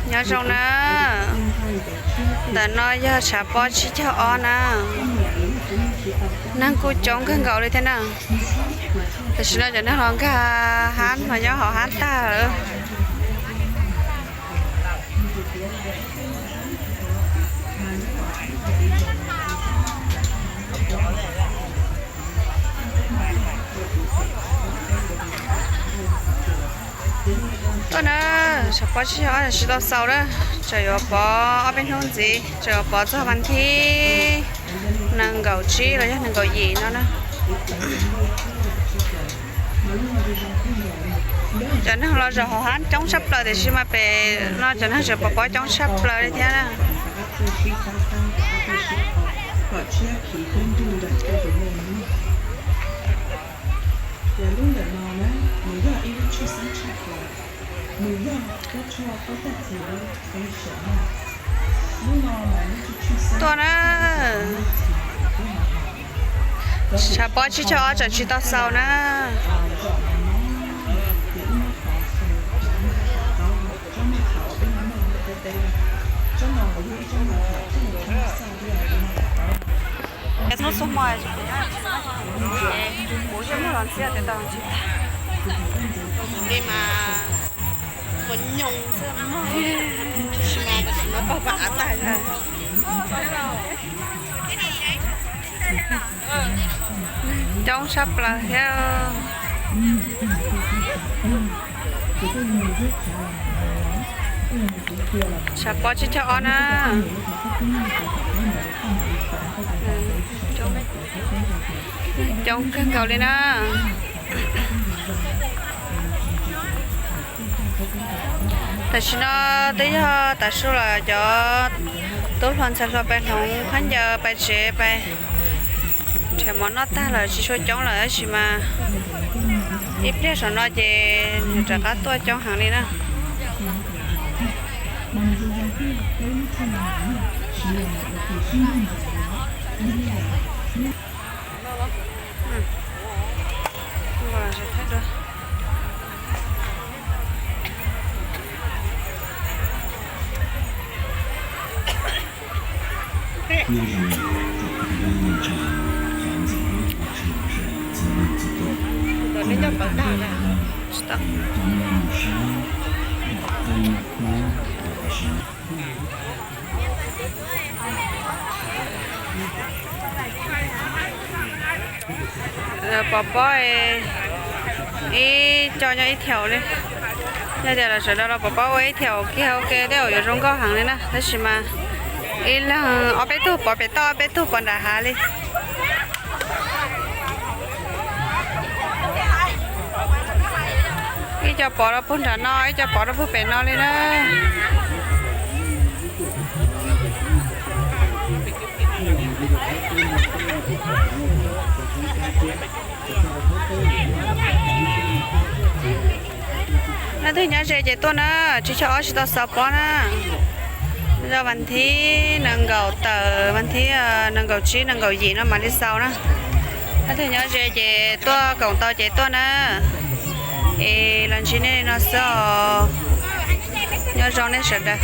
Nyob zoo na, ntawm no yog tshav pob tsib caug ob na. Neeg kuj coob kawg nkaus li thiab na. Tam sim no cov neeg los nkag hab mas nyob hauv hab tag lawm. Tuaj na, tshav pob tsib caug ob tsis tau xaus na, tseem yuav pov ob peb hnub ntxiv, tseem yuav pov txog vas thib nees nkaum tsib los yog nees nkaum yim no na. Cov neeg los zaum hauv hab coob tshaj plaws tiam sis mas pem no cov neeg tseem pov pob coob tshaj plaws li thiab na. Tuaj na, tshav pob tsib caug ob tseem tsis tau xaus na. Hnub xub hmo kuv yeej muaj los ntxiab tes tau tsis tag. Li mas quav nyoos xwb, tab sis mas tam sim no pog pab av tag. Coob tshaj plaws thiab. Tshav pob tsib caug ob na. Coob kawg nkaus li na. Tam sim no twb yog tav su lawm, cov tub hluas ntxhais hluas pais hloov khaub ncaws pais tsev pais nrhiav mov noj tag lawm, tsis tshua coob lawm tab sis mas ib pliag saum no ces nws rov qab tuaj coob heev li na. Pov pob ib co nyob ib thiaum li. Yog tias lawv sawv daws los pov pob ua ib thiaum kiag ua ke tej zaum yuav zoo nkauj heev li na, tab sis mas ib leeg ob peb tug pov pem toj, ob peb tug pov nram hav li. Ib co pov rau puag nram no, ib co pov rau puag pem no li na. Leej twg nyob ze ces tuaj na, tsib caug ob tsis tau xaus pob na. Zog vas thib nees nkaum tawm, vas thib nees nkaum tsib nees nkaum yim no mam li xaus na. Leej twg nyob ze ces tuaj, koom tau ces tuaj na. Es los ntsib nej li no xwb os. Nyob zoo nej sawv daws.